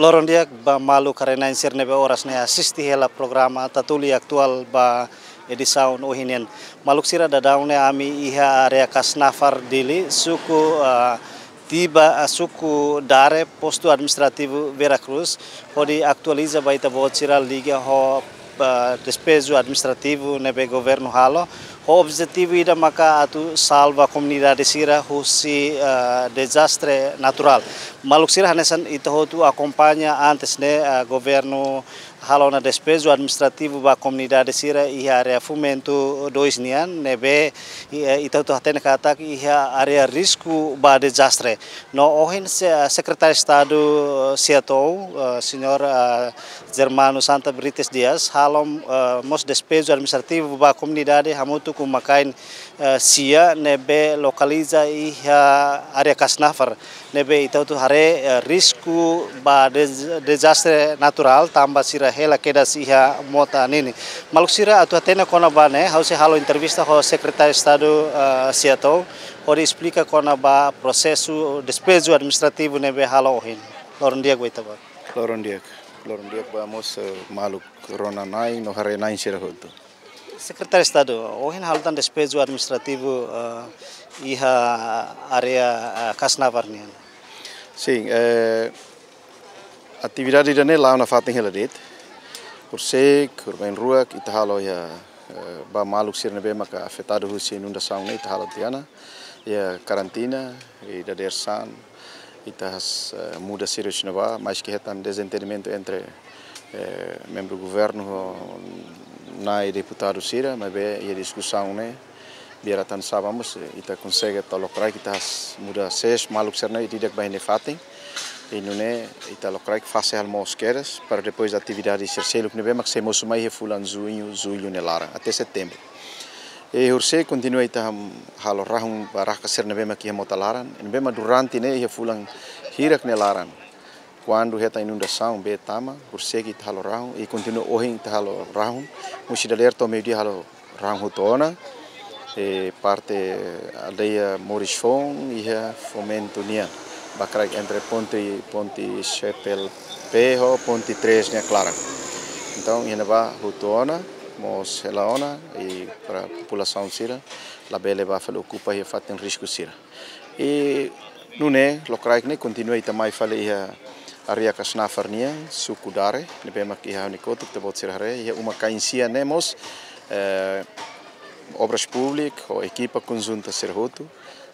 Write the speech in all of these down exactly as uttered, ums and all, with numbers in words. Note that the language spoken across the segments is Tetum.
Loron di'ak ba maluk haree-na'in sira ne'ebé oras ne'e asiste hela programa Tatoli Atuál ba edisaun ohin nian. Maluk sira, daudaun ne'e ami iha área Kasnafar Dili, suku, ah, Tiba, ah, suku Dare, postu administrativu Vera Cruz, hodi atualiza ba ita-boot sira liga ho, ah, despeju administrativu ne'ebé governu halo, ho objetivu ida maka atu salva komunidade sira husi, ah, dezastre naturál. Maluk sira, hanesan ita hotu akompaña antes ne'e, ah, governu halo ona despeju administrativu ba komunidade sira iha área Fomento dois nian, ne'ebé, eh, ita hotu hatene katak iha área risku ba dezastre. No ohin se-, Sekretáriu Estadu, eh, SEATOU, eh, Señór, eh, Germano Santa Brites Dias, halo, eh, mós despeju administrativu ba komunidade hamutuk ho uma-kain, eh, sia ne'ebé lokaliza iha área Kasnafar, ne'ebé ita hotu haree, eh, risku ba dez-, dezastre naturál tanba sira hela kedas iha mota ninin. Maluk sira, atu hatene kona-ba ne'e, ha'u sei halo entrevista ho Sekretáriu Estadu, eh, SEATOU, hodi esplika kona-ba prosesu despeju administrativu ne'ebé halo ohin. Loron di'ak ba ita-boot. Loron di'ak. Loron di'ak ba mós, eh, maluk rona-na'in no haree-na'in sira hotu. Sekretáriu Estadu, ohin halo tan despeju administrativu, eh, iha área, eh, Kasnafar nian. Sin, eh, atividade ida-ne'e la'o nafatin hela de'it. Horisehik, horisehik ita halo iha, eh, ba maluk sira ne'ebé maka afetadu husi inundasaun ne'e ita halo tiha ona. Iha karantina, i dadeer-saan, ita has-, eh, muda sira husi ne'ebá, maski hetan dezentendimentu entre, eh, membru governu ho na'i deputadu sira, maibé iha diskusaun ne'e, biar atan saba mós, eh, ita konsege to'o lokraik, ita has-, muda sees maluk sira-ne'e di'ak ba iha nia fatin, i nune'e ita lokraik fase halo moos kedas, para depois atividade sira seluk ne'ebé mak sei mosu mai iha fulan juñu, jullu nia laran, até setembru. I horisehik kontinua ita ham-, halo rahun barraka sira ne'ebé mak iha mota laran, ne'ebé mak durante ne'e iha fulan hirak nia laran. Kuandu hetan inundasaun bee tama, horisehik ita halo rahun, i kontinua ohin ita halo rahun, husi dadeer to'o meiudia halo rahun hotu ona, i parte aldeia Moris Foun, iha Fomento nian, ba kraik entre ponte, ponte Chepel P ho ponte três nia klaran. Entaun, iha ne'ebá hotu ona, moos hela ona, i para populasaun sira labele bá fali okupa iha fatin risku sira. I nune'e, lokraik ne'e kontinua ita mai fali iha área Kasnafar nian, suku Dare, ne'ebé mak iha ha'u-nia kotuk, ita-boot sira haree, iha uma-kain sia ne'e mós, eh, Obras Públikas, ho ekipa konjunta sira hotu,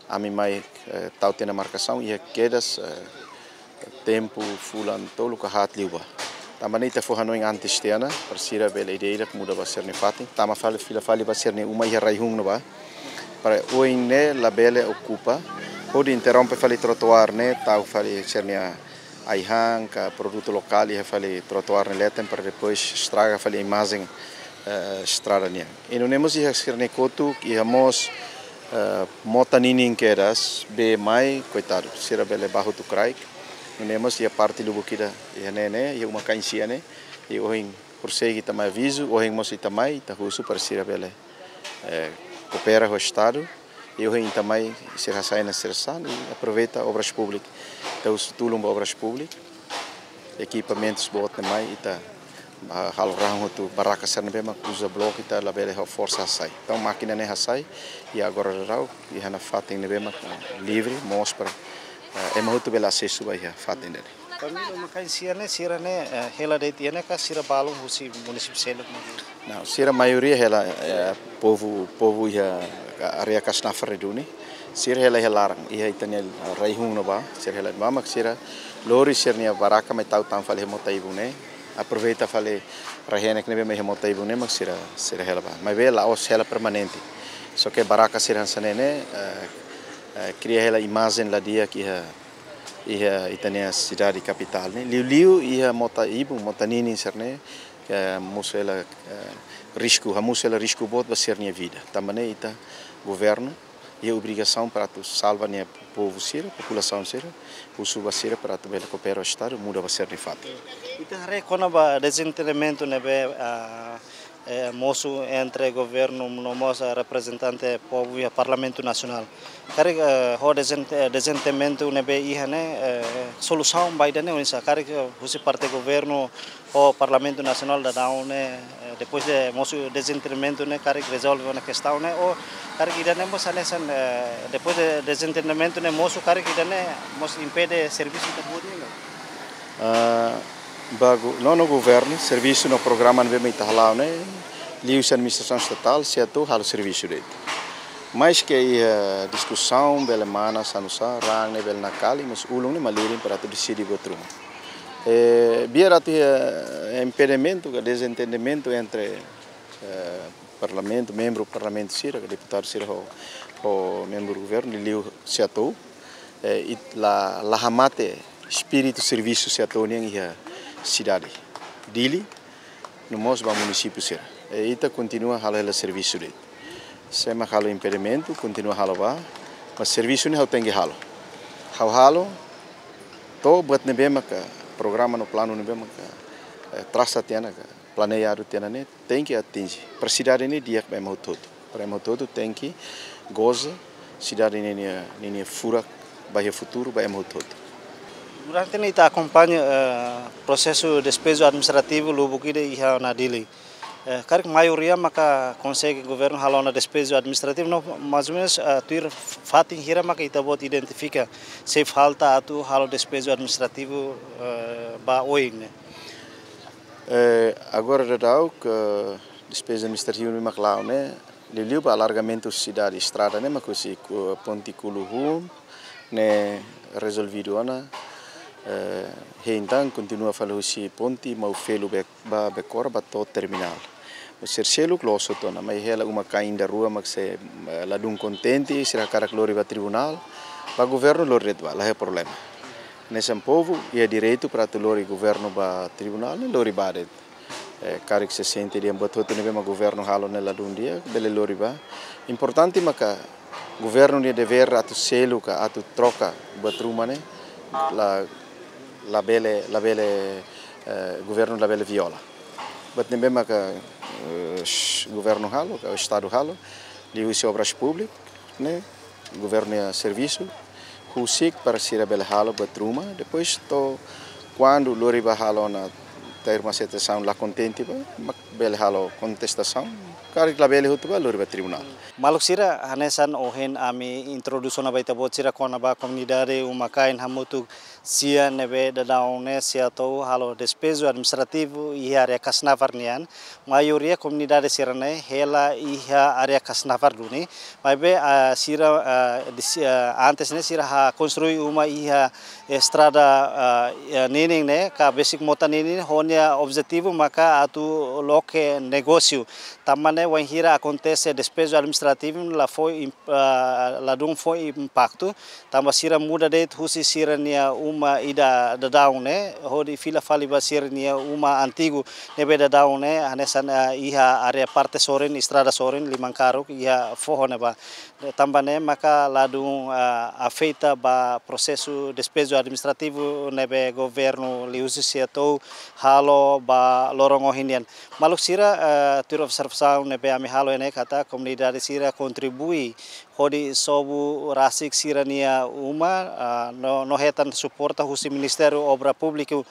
ami mai, eh, tau tiha ona markasaun, iha kedas, eh, tempu fulan tolu ka haat liubá. Tanba ne'e ita fó hanoin antes tiha ona, para sira bele ida-idak muda ba sira-nia fatin, tama fali, fila fali ba sira-nia uma iha rai-hun ne'ebá. Para oin ne'e labele okupa, hodi interrompe fali trotoar ne'e, tau fali sira-nia ai-han ka produtu lokál iha fali trotoar nia leten para depois estraga fali imajen, eh, estrada nian. I nune'e mós iha sira-nia kotuk, iha mós, eh, mota ninin kedas, bee mai, koitadu, sira bele bá hotu kraik. Nune'e mós iha parte lubuk ida, iha ne'e ne'e, iha uma-kain sia ne'e, i ohin horisehik ita mai avizu, ohin mós ita mai, ita husu para sira bele, eh, koopera ho Estadu, i ohin ita mai sira hasai ona sira-nia sasán, i aproveita Obras Públikas. Ita husu tulun ba Obras Públikas, ekipamentus boot ne'e mai, ita, ah, halo rahun hotu barraka sira ne'ebé mak uza bloku, ita labele ho forsa hasai. Entaun mákina ne'e hasai, i agora daudaun, iha ona fatin ne'ebé mak, ah, livre, moos para, ah, ema hotu bele asesu ba iha fatin ne'e. Família uma-kain sia ne'e, sira ne'e, eh, hela de'it iha ne'e ka sira balun husi munisípiu seluk mós? Não, sira maioria hela, eh, povu, povu iha área Kasnafar ne'e duni. Sira hela iha laran, iha ita-nia rai-hun ne'ebá, sira hela ne'ebá mak sira lori sira-nia barraka mai tau tan fali iha mota ibun ne'e. Aproveita fali rai-henek ne'ebé mai iha mota ibun ne'e mak sira, sira hela bá. Maibé la'ós hela permanente. Só ke barraka sira hanesan ne'e ne'e, eh, eh, kria hela imajen la di'ak iha, iha ita-nia sidade kapitál ne'e. Liuliu iha mota ibun, mota ninin sira-ne'e, eh, mosu hela, eh, risku, hamosu hela risku boot ba sira-nia vida. Tanba ne'e ita governu iha obrigasaun para atu salva nia povu sira, populasaun sira, husu ba sira para atu bele koopera ho Estadu, muda ba sira-nia fatin. Ita haree kona-ba dezentendimentu ne'ebé, ah, eh, mosu entre governu no mós, eh, reprezentante povu iha Parlamentu Nasionál. Karik, eh, ho desen-, eh, dezentendimentu ne'ebé iha ne'e, eh, solusaun ba ida-ne'e oinsá? Karik, eh, husi parte governu ho Parlamentu Nasionál daudaun ne'e, eh, depois de mosu dezentendimentu ne'e, karik rezolve ona kestaun ne'e, ou karik ida-ne'e mós hanesan, eh, depois de dezentendimentu ne'e mosu, karik ida-ne'e mós impede servisu ita-boot nian? Ah, ba gu-, nonu governu, servisu no programa ne'ebé mak ita hala'o ne'e, liuhusi administrasaun estatál, SEATOU halo servisu de'it. Maske iha diskusaun, bele manas, hanu'usá, raan ne'e bele nakali, mas ulun ne'e malirin para atu deside buat ruma. Eh, biar atu iha impedimentu, ka dezentendimentu entre, eh, Parlamentu, membru Parlamentu sira, ka deputadu sira ho, ho membru governu, liuliu SEATOU, eh, it-, la, la hamate espíritu servisu SEATOU nian iha sidade Dili, no mós ba munisípiu sira. Eh, ita kontinua halo hela servisu de'it. Sé mak halo impedimentu, kontinua halo ba, mas servisu ne'e ha'u tenke halo. Ha'u halo, to'o buat ne'ebé maka programa no planu ne'ebé maka, eh, trasa tiha ona ka planeadu tiha ona ne'e, tenke atinje. Para sidade ne'e di'ak ba ema hotu-hotu. Para ema hotu-hotu tenke goza sidade ne'e nia, ne'e nia furak ba iha futuru ba ema hotu-hotu. Durante ne'e ita akompaña, eh, prosesu despeju administrativu lubuk ida iha ona Dili. Eh, karik maioria maka konsege governu halo ona despeju administrativu, no mais ou menus, eh, tuir fatin hira maka ita-boot identifika sei falta atu halo despeju administrativu, eh, ba oin ne'e? Eh, agora daudaun ke despeju administrativu ne'e mak la'o ne'e, liuliu ba alargamentu sidade estrada ne'e mak husi ku-, ponte Kuluhun ne'e rezolvidu ona, eh, hein tan kontinua fali husi ponte Maufelu be-, ba Bekora ba to'o terminál. Sira seluk loos hotu ona, mai hela uma-kain ida rua mak sei, eh, ladún kontente, sira hakarak lori ba tribunál, ba governu lori de'it ba, la iha problema. Hanesan povu iha direitu para atu lori governu ba tribunál, ne'e lori ba de'it. Eh, karik sente dehan buat hotu ne'ebé mak governu halo ne'e ladún di'ak, bele lori ba. Importante maka governu nia devér atu selu ka atu troka buat ruma ne'e, la, labele, labele, eh, governu labele viola. Buat ne'ebé maka, eh, sh-, governu halo, ka Estadu halo, liuhusi Obras Públikas, ne'e, governu nia servisu, husik para sira bele halo buat ruma, depois to'o kuandu lori ba halo ona termu aseitasaun la kontente ba, mak bele halo kontestasaun, karik labele hotu ba lori ba tribunál. Maluk sira, hanesan ohin ami introdús ona ba ita-boot sira kona-ba komunidade uma-kain hamutuk sia ne'ebé daudaun ne'e SEATOU halo despeju administrativu iha área Kasnavar nian. Maioria komunidade sira-ne'e hela iha área Kasnavar duni. Maibé, ah, sira, ah, di si-, ah, antes ne'e sira hakonstrui uma iha estrada, ah, iha ninin ne'e, ka besik mota ninin, ho nia objetivu maka atu loke negósiu. Tanba ne'e wainhira akontese despeju administrativu la fó im-, ah, ladún fó impaktu, tanba sira muda de'it husi sira-nia uma ida daudaun ne'e, hodi fila fali ba sira-nia uma antigu ne'ebé daudaun ne'e, hanesan, ah, iha área parte sorin, estrada sorin, liman karuk, iha foho ne'ebá. Tanba ne'e maka ladún, ah, afeta ba prosesu despeju administrativu ne'ebé governu liuhusi SEATOU halo ba loron ohin nian. Maluk sira, ah, tuir observasaun ne'ebé ami halo ne'e katak komunidade sira kontribui hodi sobu rasik sira-nia uma, ah, no, no hetan suporta husi Ministériu Obra Públiku,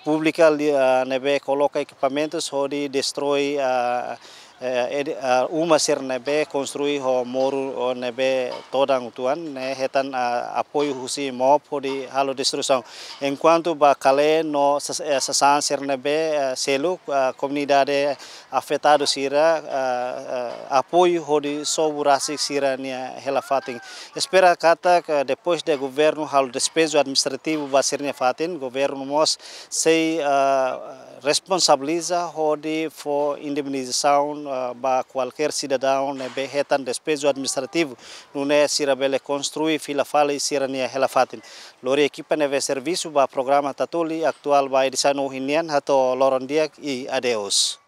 Públika li-, ah, ne'ebé koloka ekipamentus hodi destroi, ah, eh, edi-, ah, uma sira ne'ebé konstrui ho moru, o ne'ebé todan uitoan, ne'e hetan, ah, apoiu husi MOP hodi halo destruisaun. Enkuantu ba kale no sas-, eh, sasán sira ne'ebé, eh, seluk, ah, komunidade afetadu sira, ah, ah, apoiu hodi sobu rasik sira-nia hela fatin. Espera katak, eh, depois de governu halo despeju administrativu ba sira-nia fatin, governu mós sei, ah, responsabiliza hodi fó indemnizasaun, ah, ba kualkér sidadaun ne'ebé hetan despeju administrativu, nune'e sira bele konstrui fila fali sira-nia hela fatin. Lori ekipa ne'ebé servisu ba programa Tatoli Atuál ba edisaun ohin nian, hato'o loron di'ak i adeus.